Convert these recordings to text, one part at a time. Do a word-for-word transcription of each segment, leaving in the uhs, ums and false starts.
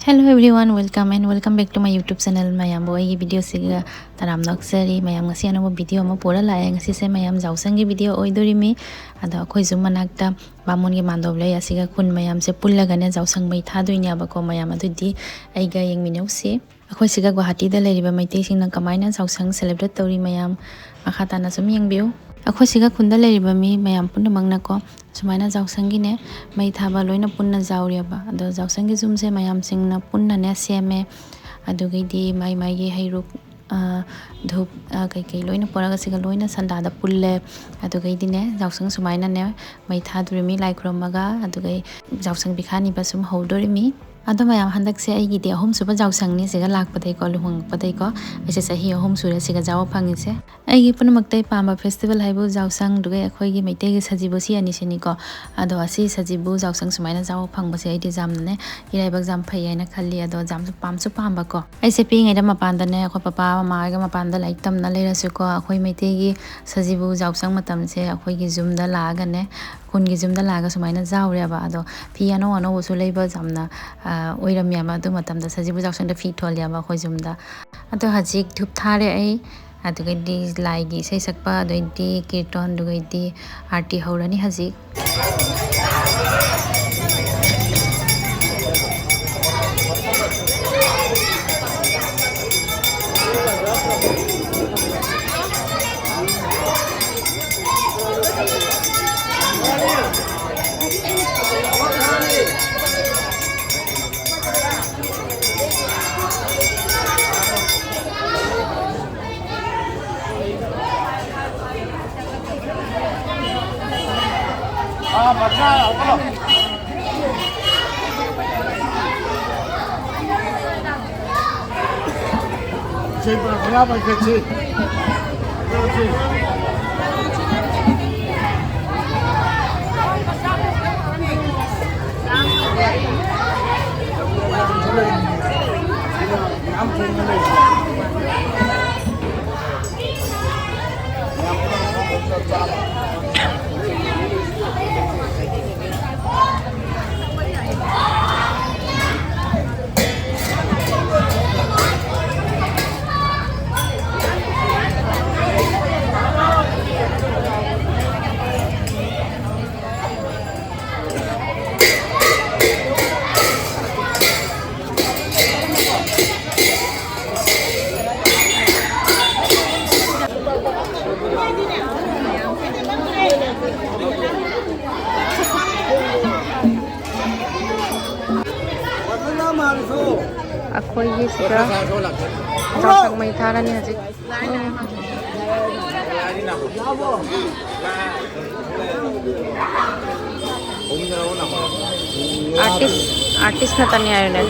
Hello everyone, welcome and welcome back to my YouTube channel. ꯃꯌꯥꯝꯕꯨ ꯑꯩꯒꯤ ꯚꯤꯗꯤꯑꯣꯁꯤꯒ ꯇꯔꯥꯝꯅ ꯑꯣꯛꯆꯔꯤ꯫ ꯃꯌꯥꯝ, ꯉꯁꯤ ꯑꯅꯧꯕ ꯚꯤꯗꯤꯑꯣ ꯑꯃ ꯄꯨꯔ ꯂꯥꯛꯑꯦ꯫ ꯉꯁꯤꯁꯦ ꯃꯌꯥꯝ ꯌꯥꯎꯁꯪꯒꯤ ꯚꯤꯗꯤꯑꯣ ꯑꯣꯏꯗꯣꯔꯤꯃꯤ꯫ ꯑꯗꯣ ꯑꯩꯈꯣꯏꯁꯨ ꯃꯅꯥꯛꯇ ꯕꯥꯃꯣꯟꯒꯤ ꯃꯥꯟꯗꯣꯞ ꯂꯩ, ꯑꯁꯤꯒ ꯈꯨꯟ ꯃꯌꯥꯝꯁꯦ ꯄꯨꯜꯂꯒꯅꯦ ꯌꯥꯎꯁꯪ ꯃꯩ ꯊꯥꯗꯣꯏꯅꯦꯕꯀꯣ꯫ ꯃꯌꯥꯝ ꯑꯗꯨꯗꯤ ꯑꯩꯒ ꯌꯦꯡꯃꯤꯟꯅꯧꯁꯤ꯫ ꯑꯩꯈꯣꯏ ꯁꯤꯒ ꯒꯨꯋꯥꯍꯥꯇꯤꯗ ꯂꯩꯔꯤꯕ ꯃꯩꯇꯩꯁꯤꯡꯅ ꯀꯃꯥꯏꯅ ꯌꯥꯎꯁꯪ celebrate ꯇꯧꯔꯤ, ꯃꯌꯥꯝ ꯃꯈꯥ ꯇꯥꯅ ꯁꯨꯝ ꯌꯦꯡꯕꯤꯌꯨ꯫ ꯑꯩꯈꯣꯏ ꯁꯤꯒ ꯈꯨꯟꯗ ꯂꯩꯔꯤꯕ ꯃꯤ ꯃꯌꯥꯝ ꯄꯨꯝꯅꯃꯛꯅꯀꯣ ꯁꯨꯃꯥꯏꯅ ꯌꯥꯎꯁꯪꯒꯤꯅꯦ ꯃꯩ ꯊꯥꯕ ꯂꯣꯏꯅ ꯄꯨꯟꯅ ꯌꯥꯎꯔꯤꯑꯕ꯫ ꯑꯗꯣ ꯌꯥꯎꯁꯪꯒꯤ ꯌꯨꯝꯁꯦ ꯃꯌꯥꯝꯁꯤꯡꯅ ꯄꯨꯟꯅꯅꯦ ꯁꯦꯝꯃꯦ꯫ ꯑꯗꯨꯒꯩꯗꯤ ꯃꯥꯏ ꯃꯥꯏꯒꯤ ꯍꯩꯔꯨꯛ, ꯑ, ꯙꯨꯞ, ꯑ, ꯀꯩꯀꯩ ꯂꯣꯏꯅ ꯄꯨꯔꯒ ꯁꯤꯒ ꯂꯣꯏꯅ ꯁꯟꯗꯥꯗ ꯄꯨꯜꯂꯦ꯫ ꯑꯗꯨꯒꯩꯗꯤꯅꯦ ꯌꯥꯎꯁꯪ ꯁꯨꯃꯥꯏꯅꯅꯦ ꯃꯩ ꯊꯥꯗꯣꯔꯤꯃꯤ ꯂꯥꯏ ꯈꯨꯔꯨꯝꯃꯒ꯫ ꯑꯗꯨꯒꯩ ꯌꯥꯎꯁꯪ ꯄꯤꯈꯥꯅꯤꯕ ꯁꯨꯝ ꯍꯧꯗꯣꯔꯤꯃꯤ꯫ ꯑꯗꯣ ꯃꯌꯥꯝ, ꯍꯟꯗꯛꯁꯦ ꯑꯩꯒꯤꯗꯤ ꯑꯍꯨꯝꯁꯨꯕ ꯌꯥꯎꯁꯪꯅꯤ ꯁꯤꯒ ꯂꯥꯛꯄꯗꯩꯀꯣ, ꯂꯨꯍꯣꯡꯉꯛꯄꯗꯩꯀꯣ꯫ ꯑꯩꯁꯦ ꯆꯍꯤ ꯑꯍꯨꯝ ꯁꯨꯔꯦ ꯁꯤꯒ ꯌꯥꯎꯕ ꯐꯪꯉꯤꯁꯦ꯫ ꯑꯩꯒꯤ ꯄꯨꯝꯅꯃꯛꯇ ꯄꯥꯝꯕ ꯐꯦꯁꯇꯤꯚꯦꯜ ꯍꯥꯏꯕꯨ ꯌꯥꯎꯁꯪ, ꯑꯗꯨꯒ ꯑꯩꯈꯣꯏꯒꯤ ꯃꯩꯇꯩꯒꯤ ꯁꯖꯤꯕꯨ, ꯁꯤ ꯑꯅꯤꯁꯤꯅꯤꯀꯣ꯫ ꯑꯗꯣ ꯑꯁꯤ ꯁꯖꯤꯕꯨ ꯌꯥꯎꯁꯪ ꯁꯨꯃꯥꯏꯅ ꯌꯥꯎꯕ ꯐꯪꯕꯁꯦ ꯑꯩꯗꯤ ꯌꯥꯝꯅꯅꯦ ꯏꯔꯥꯏꯕꯛ ꯌꯥꯝ ꯐꯩ ꯍꯥꯏꯅ ꯈꯜꯂꯤ꯫ ꯑꯗꯣ ꯌꯥꯝꯁꯨ ꯄꯥꯝꯁꯨ ꯄꯥꯝꯕꯀꯣ꯫ ꯑꯩꯁꯦ ꯄꯤꯛꯏꯉꯩꯗ ꯃꯄꯥꯟꯗꯅꯦ, ꯑꯩꯈꯣꯏ ꯄꯄꯥ ꯃꯃꯥ ꯍꯣꯏꯒ ꯃꯄꯥꯟꯗ ꯂꯥꯏꯔꯤꯛ ꯇꯝꯅ ꯂꯩꯔꯁꯨꯀꯣ, ꯑꯩꯈꯣꯏ ꯃꯩꯇꯩꯒꯤ ꯁꯖꯤꯕꯨ ꯌꯥꯎꯁꯪ ꯃꯇꯝꯁꯦ ꯑꯩꯈꯣꯏꯒꯤ ꯌꯨꯝꯗ ꯂꯥꯛꯑꯒꯅꯦ, ꯈꯨꯟꯒꯤ ꯌꯨꯝꯗ ꯂꯥꯛꯑꯒ ꯁꯨꯃꯥꯏꯅ ꯌꯥꯎꯔꯦꯕ꯫ ꯑꯗꯣ ꯐꯤ ꯑꯅꯧ ꯑꯅꯧꯕꯁꯨ ꯂꯩꯕ ꯌꯥꯝꯅ, ꯑ, ꯑꯣꯏꯔꯝꯃꯦꯕ꯫ ꯑꯗꯨ ꯃꯇꯝꯗ ꯁꯖꯤꯕꯨ ꯌꯥꯎꯁꯪꯗ ꯐꯤ ꯊꯣꯜꯂꯦꯕ ꯑꯩꯈꯣꯏ ꯌꯨꯝꯗ꯫ ꯑꯗꯣ ꯍꯧꯖꯤꯛ ꯙꯨꯞ ꯊꯥꯔꯦ ꯑꯩ, ꯑꯗꯨꯒꯩꯗꯤ ꯂꯥꯏꯒꯤ ꯏꯁꯩ ꯁꯛꯄ, ꯑꯗꯩꯗꯤ ꯀꯤꯔꯇꯣꯟ, ꯑꯗꯨꯒꯩꯗꯤ ꯑꯥꯔꯇꯤ ꯍꯧꯔꯅꯤ ꯍꯧꯖꯤꯛ꯫ ꯑꯩꯈꯣꯏꯒꯤ ꯁꯤꯗ ꯆꯥꯎꯁꯪ ꯃꯩ ꯊꯥꯔꯅꯤ ꯍꯧꯖꯤꯛ꯫ ꯑꯥꯔꯇꯤꯁ, ꯑꯥꯔꯇꯤꯁ ꯉꯥꯛꯇꯅꯤ ꯍꯥꯏꯌꯨꯅꯦ꯫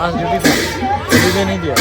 हाँ, ड्यूटी था। ड्यूटी पे नहीं दिया।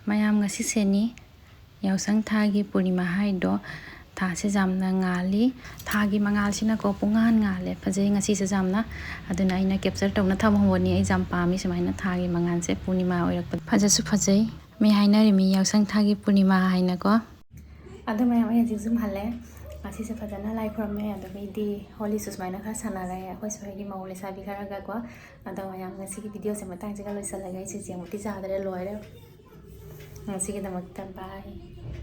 ꯃꯌꯥꯝ, ꯉꯁꯤꯁꯦꯅꯤ ꯌꯥꯎꯁꯪ ꯊꯥꯒꯤ ꯄꯨꯔꯅꯤꯃꯥ ꯍꯥꯏꯗꯣ꯫ ꯊꯥꯁꯦ ꯌꯥꯝꯅ ꯉꯥꯜꯂꯤ꯫ ꯊꯥꯒꯤ ꯃꯉꯥꯜꯁꯤꯅꯀꯣ ꯄꯨꯡꯉꯥꯟ ꯉꯥꯜꯂꯦ꯫ ꯐꯖꯩ ꯉꯁꯤꯁꯦ ꯌꯥꯝꯅ꯫ ꯑꯗꯨꯅ ꯑꯩꯅ ꯀꯦꯞꯆꯔ ꯇꯧꯅ ꯊꯝꯍꯧꯕꯅꯤ꯫ ꯑꯩ ꯌꯥꯝ ꯄꯥꯝꯃꯤ ꯁꯨꯃꯥꯏꯅ ꯊꯥꯒꯤ ꯃꯉꯥꯜꯁꯦ ꯄꯨꯔꯅꯤꯃꯥ ꯑꯣꯏꯔꯛꯄꯗ꯫ ꯐꯖꯁꯨ ꯐꯖꯩ꯫ ꯃꯤ ꯍꯥꯏꯅꯔꯤꯃꯤ ꯌꯥꯎꯁꯪ ꯊꯥꯒꯤ ꯄꯨꯔꯅꯤꯃꯥ ꯍꯥꯏꯅꯀꯣ꯫ ꯑꯗꯨ ꯃꯌꯥꯝ, ꯑꯩ ꯍꯧꯖꯤꯛ ꯌꯨꯝ ꯍꯜꯂꯦ꯫ ꯉꯁꯤꯁꯦ ꯐꯖꯅ ꯂꯥꯏ ꯈꯨꯔꯝꯃꯦ, ꯑꯗꯒꯤꯗꯤ ꯍꯣꯂꯤꯁꯨ ꯁꯨꯃꯥꯏꯅ ꯈꯔ ꯁꯥꯟꯅꯔꯦ ꯑꯩꯈꯣꯏ ꯁ꯭ꯋꯥꯏꯒꯤ ꯃꯧ ꯂꯩꯁꯥꯕꯤ ꯈꯔꯒꯀꯣ꯫ ꯑꯗꯣ ꯃꯌꯥꯝ, ꯉꯁꯤꯒꯤ ꯚꯤꯗꯤꯑꯣꯁꯦ ꯃꯇꯥꯡꯁꯤꯒ ꯂꯣꯏꯁꯤꯜꯂꯒꯦ꯫ ꯑꯩ ꯆꯦꯡꯃꯨꯛꯇꯤ ꯆꯥꯗ꯭ꯔꯦ, ꯂꯣꯏꯔꯦ꯫ ꯉꯁꯤꯒꯤꯗꯃꯛꯇ bye꯫